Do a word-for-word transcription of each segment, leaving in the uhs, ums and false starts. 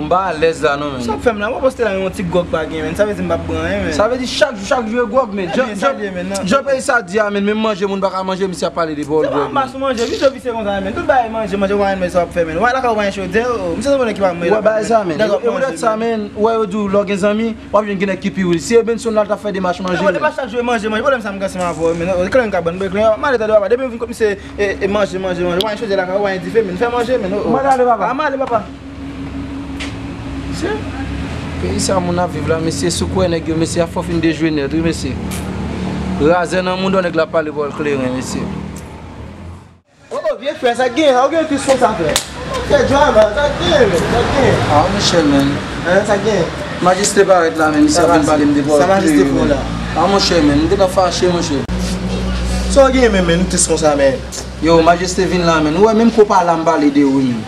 M pa alèz la non, men. Sa w ap fè m la? Mwen poste la, men yon ti gwòg pa gen, men. Sa vle di m p ap pran anyen, men. Sa vle di chak jou, chak jou e gwòg, men. Ebyen, sa l ye, men, non. Jan peyi sa di a, men, menm manje moun pa ka manje, misye ap pale de pawòl gwòg, men. Manje, misye vise konsa, men. Tout bagay manje, manje, w pa konn sa w ap fè, men. Ou wè lakay ou pa gen chodyè, o, misye se moun ki pa manje. Ou wè bagay sa, men. E poutèt sa, men, ou wè yo di w lè w gen zanmi, w ap jwenn gen nèg ki pi riche. Si e Benson la l t ap fè demach manje, men. Chak jou e manje, manje. Pwoblèm sa m gen ansanm avè w, men. Kleren ka ban m kleren. M ale tande papa. Depi m vin kot misye, e, e manje, manje, manje. Ou pa gen chodyè lakay ou, ou pa gen dife, men. Fè manje, men. Ou manje ale, papa. M ale, papa. Mesye, peyi sa moun ap viv la, mesye, si w kwè nèg yo, mesye, afè w fin dejwe nèt, wi, mesye. Razè nan mouda w, nèg la pale pawòl kleren, mesye. O, o, vye frè, sa k genyen la? Ou gen tris konsa, frè? Fè drama, sa k genyen, men? Sa k genyen? Ah, monchè, men. Hein, sa k genyen? Majeste parèt la, men, misye ap vin pale m de pawòl kleren, men. Sa majeste fè w la? Ah, monchè, men, m gentan fache, monchè. Sa w genyen, men, men, ou tris konsa, men? Yo, majeste vin la, men. Ou wè, menm kou pa la, m pale de ou, men.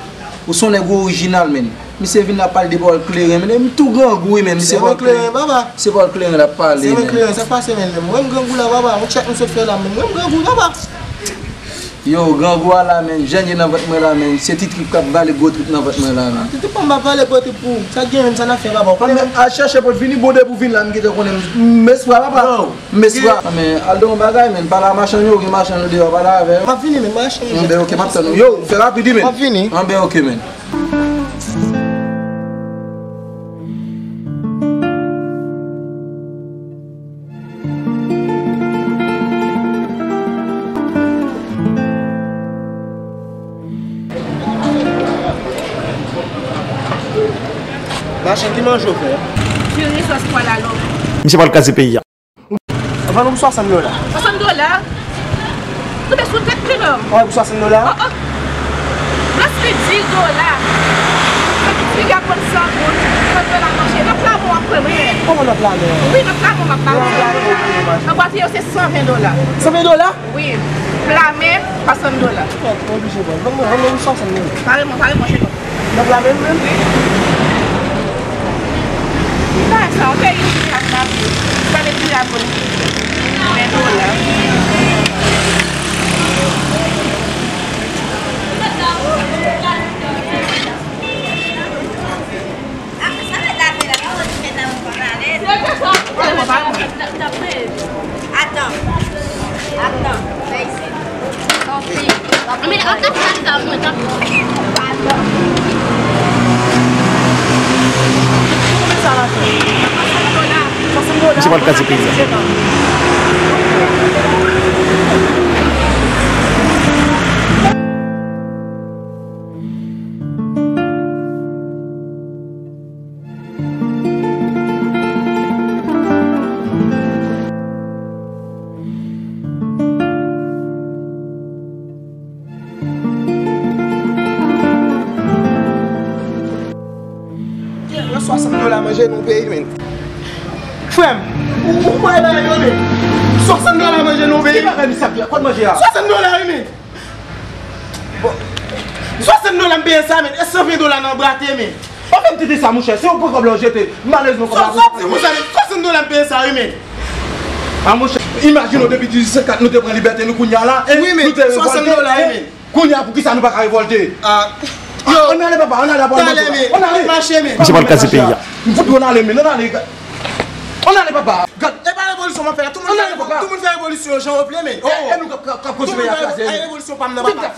Ou se yon nèg orijinal, men. Misye vin la pale de pawòl kleren, men. E m tou grangou, wi, men. Misye pawòl kleren, papa. Se pawòl kleren l ap pale, men. Se kleren, sa k pase, men. Mwen, m grangou la, papa. Yon tchèk misye fè la, men. Mwen, m grangou, papa. Yo, grangou a la, men. Jèn ye nan vant mwen la, men. Se Titri k ap vale gwo trip nan vant mwen la, men. Titri pa m ap vale gwo trip pou ou. Sa k gen, men, sa n ap fè, papa. Ou konnen, men, al chèche pou t vini, bon, depi w vin la, m gentan konnen m, m espwa, papa. Meswa, men, al di yon bagay, men, pale a machann yo, gen machann yo deyò, pale avè yo. M ap vini, men, m ap mache, men. Anben, oke, m ap tann ou. Yo, fè rapid, wi, men. M ap vini. Anben, oke, men. Machann, ki manje w fè? Diri, sòs pwa, lalòk. Misye pral kraze peyi a. Vann ou pou swasant dola. Swasant dola? Nou te sou tèt, medam. Wi, pou swasant dola. Oh, oh. Plis ke dis dola. Sa ki piga konn san goud. Swasant dola, monchè. Nan pla men w ap pran, wi. Kòman nan pla men w? Wi, nan pla men w ap pran. Nan pla men w ap pran, monchè. Nan bwat yo, se san ven dola. San ven dola? Wi. Pla men, swasant dola. Mwen oblije vann. Vann mwen, vann mwen pou swasant dola. Kareman, kareman, cheri. Nan pla men, men. Wi. Ki bagay sa, yon peyi dirab n ap viv. Sa vle dirab vin ven dola. Atan. Atan. Fè isit. Anben, an ka fè sa, mwen, t ap. Misye pral kraze peyi a. Pran swasant dola manje nan peyi, men. Frè m, ou, ou kwè bagay yo, men. Swasant dola manje nan peyi. Ki bagay misye ap di a? Kot manje a? Swasant dola, wi, men. Bon. Swasant dola m peye sa, men. E san ven dola nan brate, men. Pa fè m tete sa, monchè. Se yon pran kòb la w jete. Malerezman, kòb la. Sòti konsa, men. Swasant dola m peye sa, wi, men. A, monchè, imajine w depi dizuit senkant nou te pran libète nou, kounye a la, e, wi, men, nou te swasant dola, wi, men. Kounye a, poukisa nou pa ka revòlte? A. Yo. Ann ale, papa, ann ale, papa. Talè, men. Ann ale. Mache, men. Misye pral kraze peyi a. M fout ou ann ale, men, ann ale. Ann ale, papa. Gad. E pa revolisyon m ap fè la. Tout moun fè revol-, tout moun fè revolisyon jan yo vle, men. E, e nou k ap, k ap, k ap kontinye ap kraze. Tout moun fè revolisyon pa m nan, papa.